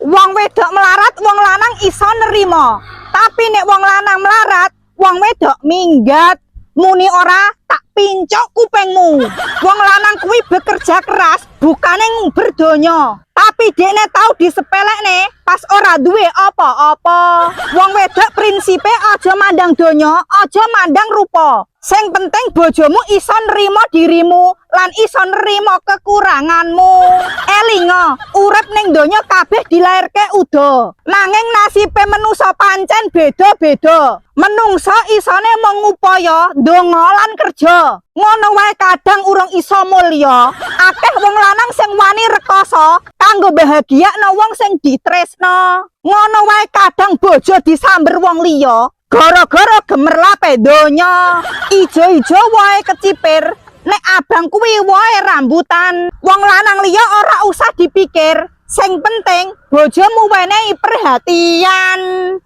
Wong wedok melarat, wong lanang iso nerima. Tapi nek wong lanang melarat, wong wedok minggat. Muni ora, tak pincuk kupingmu. Wong lanang kuwi bekerja keras, bukane nguber donya. Tapi dekne tau disepelekne pas ora duwe apa-apa. Wong wedok prinsipe aja mandang donya, aja mandang rupa. Sing penting bojomu iso nrimo dirimu lan iso nrimo kekuranganmu. Elingo, urip ning donya kabeh dilairke udo. Nanging nasibe menusa pancen beda-beda. Menungso isone mung ngupaya, ndonga lan kerja. Ngono wae kadang urung iso mulya. Akeh wong lanang sing wani rekoso kanggo bahagiakno wong sing ditresno. Ngono wae kadang bojo disamber wong liya gara-gara gemerlape donya. Ijo-ijo wae kecipir, nek abang kuwi wae rambutan. Wong lanang liya ora usah dipikir. Sing penting bojomu wenehi perhatian.